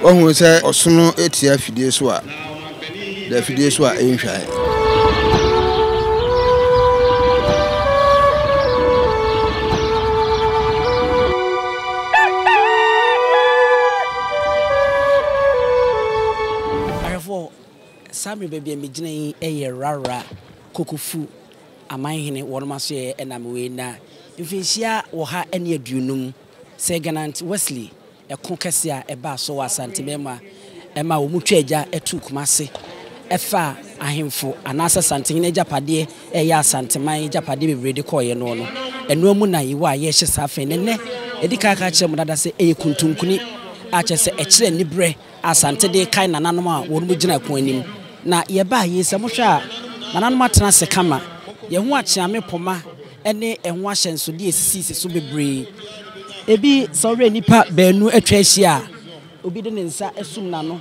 Woahu sɛ ɔsono tia afidie so a, da afidie so a ɛnhwan. Ahwɛfoɔ, saa mmerɛ baabi a megyina yi yɛ Rara Kokofu Amanhene wɔnom asoɛeɛ ɛna mewɔ yi na mfinhyia 150 Sir Gernant Wesley Ɛko kɛse a ɛbaa so wɔ Asanteman mu a ɛma wɔtwaa gya tuu Kumase faa ahemfo anaasɛ Asantehene agyapadeɛ a ɛyɛ Asanteman agyapadeɛ bebree de kɔeɛ noɔ no, ɛnoa mu na yewɔ a yɛrehyɛ saa fã yi. Na nnɛ, yɛadi kan aka akyerɛ mo dada sɛ ɛyɛ kuntunkuni a kyerɛ sɛ ɛkyerɛ aniberɛ a Asante de rekae nananom a wɔn gyina ɛko anim. Na yɛbaa yei, sɛ mohwɛ a, nananom atena ase kama. Yɛn ho akyeame poma ne ɛho ahyɛnsodeɛ a ɛsisisisi so bebree. Ebi sɛ wohwɛ nnipa baanu atwa ahyia a, obi de ne nsa asum n'ano.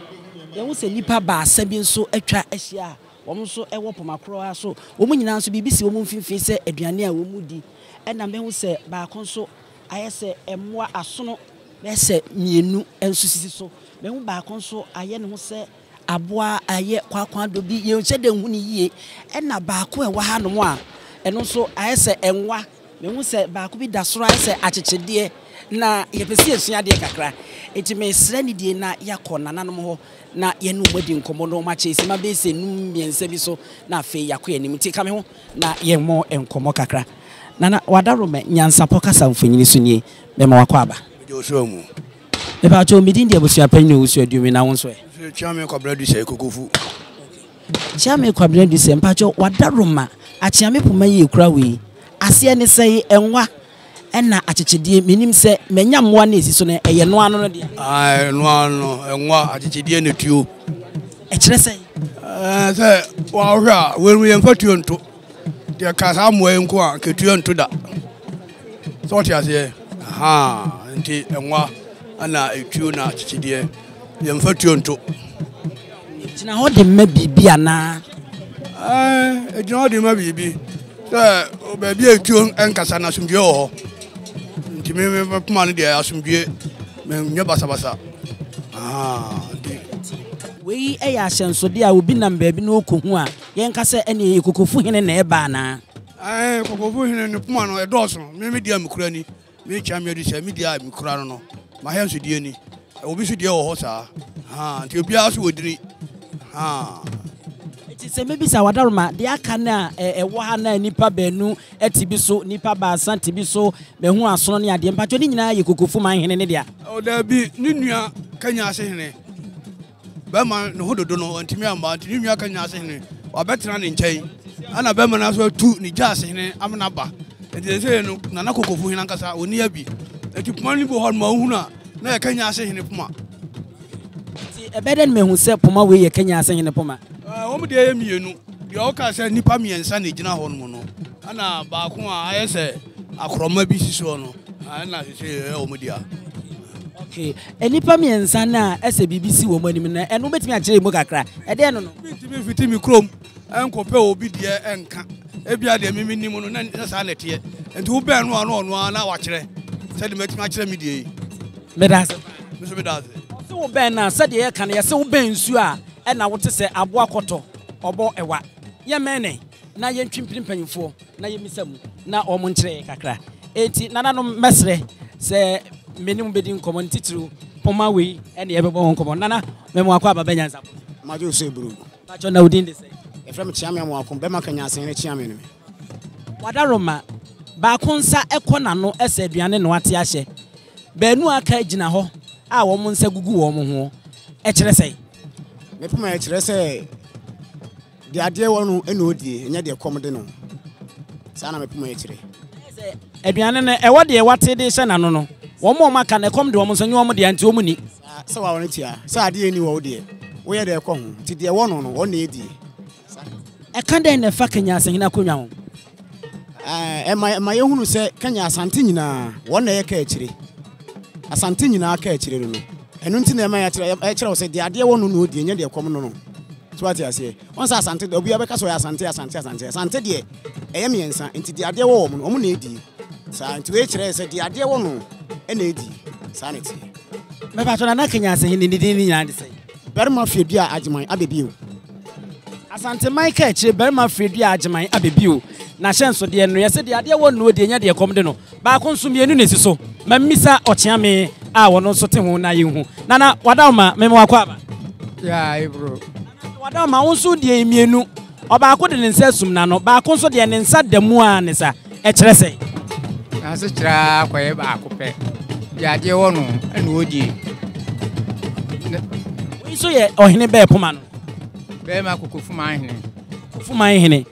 Yɛhu sɛ nnipa baasa bi nso atwa ahyia a wɔn nso wɔ poma korɔ ara so. Wɔn nyinaa nso biribi si wɔn mfimfini sɛ aduane a wɔredi. Ɛna mehu sɛ baako nso ayɛ sɛ mmoa asono bɛyɛ sɛ mmienu nso sisi so. Mehu baako nso ayɛ ne ho sɛ Aboa a ɛyɛ kwaakwaadɔ bi, yɛnhyɛ da nhu no yie. Ɛna baako a ɛwɔ hanom a, ɛno nso ayɛ sɛ nwa. Mehu sɛ baako bi da soro ayɛ sɛ akyekyedeɛ. Na yɛpɛ sɛ yɛsua adeɛ kakra. Enti mesrɛ ne die na yɛakɔ nananom hɔ na yɛne wɔn adi nkɔmmɔ na wɔakyɛ simma bɛyɛ sɛ nnum mmiɛnsa bi so na afei yɛakɔ yɛn anim. Nti ka me ho na yɛmmɔ nkɔmmɔ kakra. Nana Wadaroma, nyansapɔ kasa mfonini so nie. Mema w'akwaaba. Mede wo srɛ mu. Mepatwo me din de Abusuapanyin Owusu Aduomi na wo nso ɛ? Mefiri Kyeame Kwabena Dusɛ, Kokofu. Kyeame Kwabena Dusɛ, mpatwo w'adaroma Akyeame poma yi ekura wo yi, aseɛ ne sɛn? Ɛnwa ɛna akyekyedeɛ, menim sɛ manya mmoa no a esi so no ɛyɛ noa ano no dea? Ae, ɛnoa ano, ɛnwa, akyekyedeɛ na tuo. Ɛkyerɛ sɛn? Ɛɛ sɛ wohwɛ a, wei no yɛmfa tuo nto. Deɛ ka saa mmoa yi nko a nka etuo nto da. Sɛ ɔte aseɛ ahaa nti nwa ɛna etuo na akyekyedeɛ yɛmfa tuo nto. Egyina hɔ de ma biribi anaa? Ɛɛ egyina hɔ de ma biribi sɛ baabi a etuo nkasa no asomdwoe wɔ hɔ nti me me poma no deɛ asomdwoe menyɛ basabasa ahaa nti. Wei yɛ ahyɛnsodeɛ a obi nam baabi na ɔkɔhu a Yɛnka sɛ ɛnneɛ ɛyɛ Kokofu hene na ɛreba anaa? Ae, Kokofu hene ne poma no, ɛdɔɔso. Me, me deɛ a mekura ni. Mekyia me adi sɛ me deɛ a mekura no no, m'ahyɛnsodeɛ ni. Obi nso deɛ wɔ hɔ saa. Haa, nti obiara nso wɔ dini. Haa. Nti sɛ mɛbisa w'adaworoma, deɛ aka no a ɛwɔ ha no a nnipa baanu te bi so, nnipa baasa te bi so, mahu asono ne adeɛ, mpakyɛw ne nyinaa yɛ Kokofu man hene ne dea? Oh, daabi, ne nua Kanyase hene. Bɛrima ne ho dodo no, wantumi amma, nti ne nua ka nyaase hene, wabɛtena ne nkyɛn. Ɛna bɛrima no nso atu ne gyaase hene amena ba. Nti sɛ no, Nana Kokofu hene ankasa, ɔnni abi. Nti poma no bi wɔ hɔ no ma wohunu a, na yɛ Kanyaase hene poma. Nti ɛbɛyɛ dɛn na mahu sɛ poma wei yɛ Kanyaase hene poma? Wɔn deɛ yɛ mmienu. Deɛ ɔka sɛ nnipa mmiɛnsa na ɛgyina hɔ nom no, ɛna baako a ayɛ sɛ akorɔma bi si soɔ no, ɛna sɛ ɛyɛ wɔn dea. Okay, nnipa mmiɛnsa no a ɛsɛ biribi si wɔn anim no, ɛno wobɛtumi akyerɛ mu kakra? Ɛdeɛn no no? Mentumi mfiti me kurom nkɔpɛ obi deɛ nka. Ebia deɛ me menim no, na saa na ɛteɛ. Nti wobɛn no a na ɔno ara na wakyerɛ sɛdeɛ mɛtumi akyerɛ me deɛ yi. Meda ase paa. Me nso meda ase. Ɔse wobɛn no a, sɛdeɛ yɛka no, yɛse wobɛn nsuo a ɛna wote sɛ aboa kɔtɔ, ɔbɔ ɛwa. Yɛmmɛn ne na yɛntwi mpini mpanyimfoɔ. na yɛmmisa mu na wɔn nkyerɛ yɛn kakra. Enti nananom mɛsrɛ sɛ me ne mo bɛdi nkɔmmɔ ne titiriw poma wei ɛne yɛbɛbɔ ho nkɔmmɔ. Nana mɛmo akɔ aba bɛnya nsa. Madwo so eburu. Pakyɛ na wo din de sɛn? Yɛfrɛ me Kyeame Amoako, bɛma ka nyansa Kyeame no me. Wadaroma, baako nsa kɔ n'ano sɛ aduane na wate ahyɛ. Baanu a aka gyina hɔ a wɔn nsa gugu wɔn ho. Ɛkyerɛ sɛn? Me poma ɛkyerɛ sɛ Deɛ adeɛ wɔ no na ɔdie, ɛnyɛ deɛ kɔm de no. Saa na me poma yi kyerɛ. Ɛyɛ sɛ aduane no, ɛwɔ deɛ wate de rehyɛ n'ano no, wɔn a wɔaka no, ɛkɔm de wɔn nso, ɛnyɛ wɔn dea nti wɔn nni. Saa, sɛ wawo no tia, sɛ adeɛ nni hɔ wo deɛ, woyɛ dɛ kɔ ho, nti deɛ ɛwɔ no no, ɔno na ɛdie. Saa. Ɛka dɛn na ɛfa Kenya Asahene akonnwa ho? Ɛma ɛma yɛhunu sɛ Kenya Asante nyinaa, wɔn na ɛyɛ kaakyire. Asante nyinaa kaakyire no no. Ɛno nti na ɛma yɛakyerɛ ɛkyerɛ wo sɛ deɛ adeɛ wɔ no na ɔdie, ɛnyɛ deɛ ɛkɔm no no. So wate aseɛ? Wɔn sɛ Asante deɛ obiara bɛka sɛ ɔyɛ Asante Asante Asante. Asante deɛ ɛyɛ mmiɛnsa nti deɛ adeɛ wɔ wɔn no wɔn na ɛdie. Saa nti wei kyerɛ sɛ deɛ adeɛ wɔ no ɛna ɛdie. Saa na ɛteɛ. Mepatwɔ Nana Kenyase hene ne din ne nyinaa de sɛn? Barima Fiadua Agyeman Abɛbio. Asanteman ka akyire Barima Fiadua Agyeman Abɛbio. N'ahyɛnsodeɛ no, yɛse deɛ adeɛ wɔ nnoɔ deɛ nyɛ deɛ kɔm de no. Baako nso mmienu na ɛsi so. Ma mmisa Ɔkyeame a ɔno nso te ho na yɛnhu. Nana, wadaoma, mema wakɔ aba. Yeah, Ebro. Nana, wadaoma, wo nso deɛ mmienu. Ɔbaako de ne nsa asum n'ano, baako nso deɛ ne nsa da mu ara ne sa. Ɛkyerɛ sɛn? N'asekyerɛ ara kɔyɛ baako pɛ. Deɛ adeɛ wɔ no ɛna ɔdie. Wei nso yɛ ɔhene bɛɛ poma no. Bɛrima Kokofuman hene. Kokofuman hene.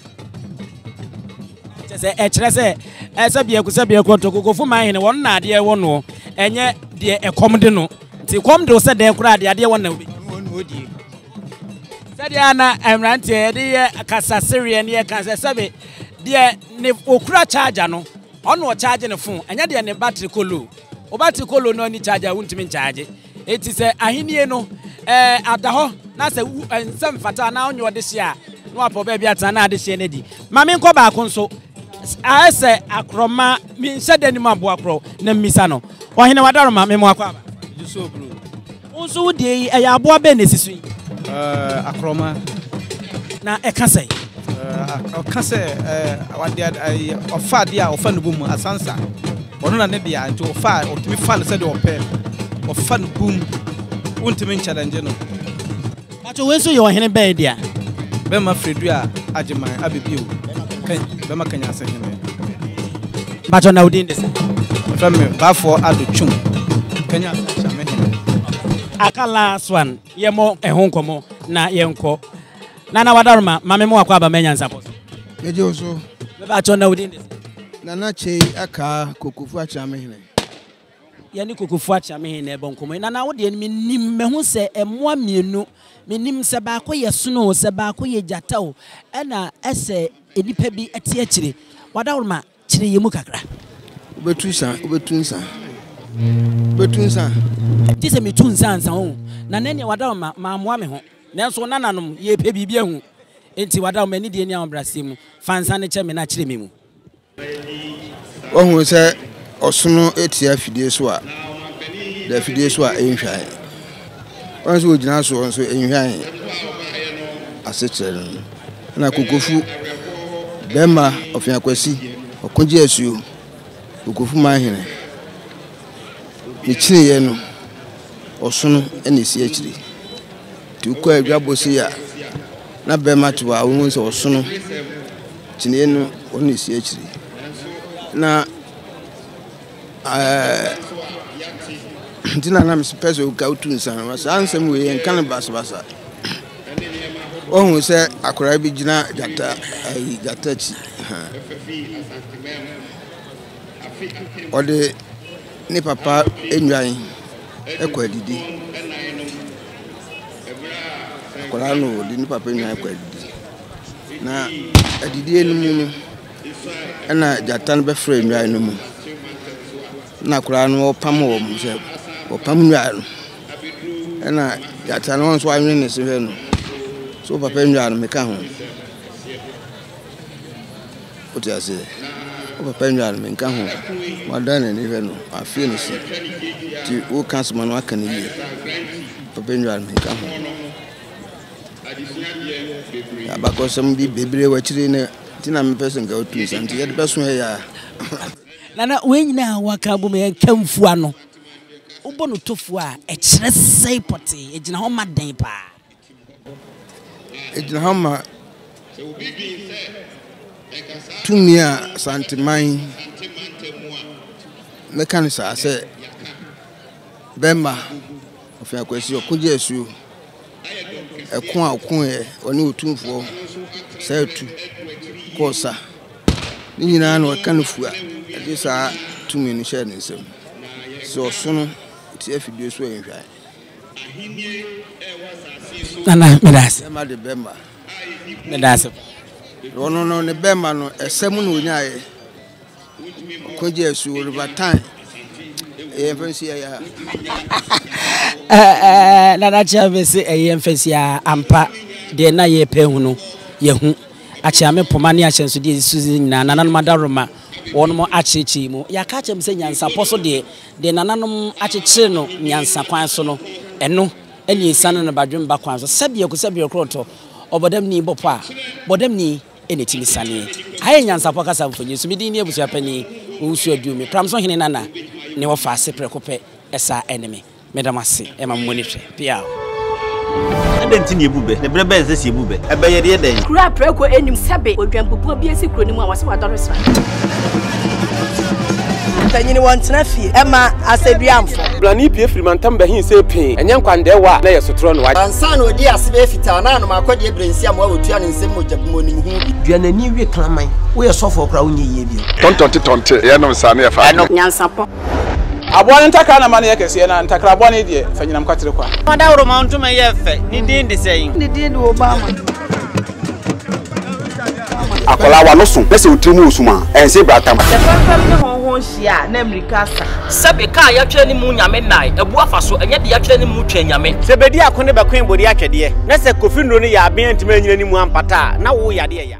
Kyɛ sɛ ɛkyerɛ sɛ ɛsɛ biako sɛ biako nto Kokofuman hene wɔn na adeɛ wɔ noɔ ɛnyɛ deɛ ɛkɔm de no. Nti kɔm de wo sɛ dɛn koraa deɛ adeɛ wɔ na wobɛdi. Ɔno na ɔdie. Sɛdeɛ na mmeranteɛ yɛde yɛ kasasereɛ ne yɛka sɛ sɛbe deɛ ne ɔkura charger no ɔno ɔcharge ne phone ɛnyɛ deɛ ne battery kɔ low. Wo battery kɔ low na ɔnni charger a wontumi ncharge. Enti sɛ ahennie no ɛɛ ada hɔ na sɛ wo nsɛm mfata anaa wonyɛ ɔdehyeɛ a na wapɛ baabi atena na adehyeɛ no adi. Ma menkɔ baako nso. Ayɛ sɛ akorɔma, menhyɛ da nim aboa korɔ na mmisa no. Ɔhene Wadaroma, mema wakɔ aba. Wo nso wo deɛ yi, ɛyɛ aboa bɛn na ɛsi so yi? Uh, akorɔma. Na ɛka sɛn? Uh, ɔka sɛ uh, ɔfa adeɛ a ɔfa no bu mu asansa. Ɔno na ne deɛ nti ɔfa a ɔtumi fa no sɛdeɛ ɔpɛ. Ɔfa no bum. Wontumi nkyɛlɛngye no. Pacho wei nso yɛ ɔhene bɛn dea? Bɛma Fredua Agyeman abɛbio bɛma Kanyase hene. Pacho na wo din de sɛn? Wɔfrɛ me Baafoɔ Ado Twum, Kanyase Akyame hene. Aka last one yɛmmɔ ɛho nkɔmmɔ na yɛnkɔ. Nana Wadaroma, ma me mo akɔ aba m'anyansapɔ so. Megye wo so. Me pacho na wo din de sɛn? Nana Kyei Akaa Kokofu Akyame hene. Yɛne Kokofu Akyeame na ɛrebɔ nkɔmmɔ yi. Nana, wo deɛ menim, mahu sɛ mmoa mmienu, menim sɛ baako yɛ sono o, sɛ baako yɛ gyata o, ɛna ɛsɛ nnipa bi te akyire. Wadaworoma, kyerɛ yɛn mu kakra. Wobɛtu nsa, wobɛtu nsa, wobɛtu nsa. Gye sɛ metu nsa ansa o. Nana ɛneɛ wadaworoma, mammoa me ho. Nanso wo nananom, yɛrepɛ biribi ahu. Enti wadaworoma, anidie ne ahobrɛaseɛ mu, fa nsa no kyɛ me na kyerɛ me mu. Woahunu sɛ ɔsono tia afidie so a, da afidie so a ɛnhwan. Wɔn nso wɔgyina soɔ nso ɛnhwan asekyerɛ no no. Ɛna kokofu bɛrima ɔfeakwasi ɔkogye asuo kokofu manhene ne kyiniiɛ no ɔsono ɛna ɛsi akyire. Nti wokɔ adwabɔ sei a na bɛrima te hɔ a wohu sɛ ɔsono Kyiniiɛ no wɔn na ɛsi akyire na ɛɛ nti na na mepɛ sɛ woka wotu nsa no saa nsɛm wei yɛnka no basabasa wohu sɛ akwadaa bi gyina gyata ayi gyata akyi ɔde ne papa nnwan kɔ adidi akwadaa no ɔde ne papa nnwan kɔ adidi Na adidie no mu no, ɛna gyata no bɛfrɛɛ nnwan no mu. Ɛna akwadaa no ɔpam wɔn sɛ ɔpam nnwan no. Ɛna gyata no nso anwene ne se hwɛ no. So wo papa nnwan no meka ho. Wote aseɛ? Wo papa nnwan no menka ho. Wadan n'ani hwɛ no, afee ne se. Nti woka asɛm a na waka no yie. Papa nnwan no menka ho. Abakɔsɛm bi bebree wɔ akyire no nti na mepɛ sɛ nka wotu nsa nti yɛde bɛso ha yi a. Nana wei nyinaa waka abom yɛ nkamfua no wobɔ no tofua a ɛkyerɛ sɛe pɔtee ɛgyina hɔ ma dɛn paa? Ɛgyina hɔ ma tumi a Asanteman mɛka no saa sɛ bɛma Ɔfei Akwasi ɔko gye asuo. Ɛko a ɔkoeɛ ɔne Otumfoɔ saa tu kɔɔ sa. Ne nyinaa na ɔka no fua de saa tumi no hyɛɛ ne nsam. Sɛ ɔsono ɔte afidie so a ɛnhwan. Nana meda ase. Bɛma de bɛma. Meda ase. Ɔno no ne bɛma no ɛsɛ mu na ɔnyaeɛ. Ɔkɔgye asuo River Tyne ɛyɛ mfa nsi ɛyɛ ha. Nana Kyeame se ɛyɛ mfa nsi ha ampa deɛ na yɛpɛ hu no yɛhu. Akyeame poma ne ahyɛnsodeɛ ɛsisi so nyinaa nananom adaworoma wɔnom akyerɛkyerɛ mu. Yɛaka akyerɛ mo sɛ nyansapɔ so deɛ, deɛ nananom akyekyere no nyansa kwan so no, ɛno ɛne ɛsiane no badwemba kwan so. Sɛbeɛ ko sɛbeɛ korɔtɔ, ɔbɔdamni bɔ pɔ a, bɔdamni na ɛtumi saneɛ. Aha yɛ nyansapɔ kasa mfonyin so. Me din ne Abusuapanin Owusu Aduomi, Pramso Hene Nana ne wɔfa ase prɛko pɛ ɛsa ɛne me. Meda mo ase ma mo ani hwɛ. Peaw. Adɛn nti na yɛbu bɛ? Na berɛ bɛn na ɛsɛ sɛ yɛbu bɛ? Ɛbɛ yɛde yɛ dɛn? Kuro a prako nnim sɛbe odwanbubuo bi asi kuro no mu a wɔse wadɔre sra. Mpanyini wɔntena fie ɛma asɛduamfo. Blani pue firi mantam bɛhe see pee, ɛnyɛ nkwandɛɛwa a na ɛyɛ sotorɔ no. Ansa na ɔdii ase bɛyɛ fitaa na anom akɔdeɛ berɛ nsi amoa wɔtua ne nsam mogya bi mu ɔnim ho bi. Dua n'ani we kraman. Woyɛ sɔfoɔ koraa wonyɛ yie bio. Tɔntɔnte tɔnte, yɛnom saa na yɛfa adwene. Nyansapɔ. Aboa no ntakra na ma no yɛ kɛseɛ, na ntakra bɔne deɛ, fa nyinam kwatere kwa. Ɔdawuroma ntoma yɛ fɛ, ne din de sɛn? Ne din de Obama. Akwadaa w'ano so na sɛ wo tiri mu wɔ sum a, ɛnse bratam. Sɛ fɛmfɛm ne hɔnhɔn hyia a, na mmirika asa. Sɛbe kaa yɛatwerɛ ne mu Nyame nnae, abu afa so, ɛnyɛ deɛ yɛatwerɛ ne mu Twɛn Nyame. Sɛ bedi ako ne bɛkoe bode atwɛdeɛ, na sɛ Kofi nnuro no yɛ aben antumi anyina ne mu ampata a, na wo yadeɛ ya.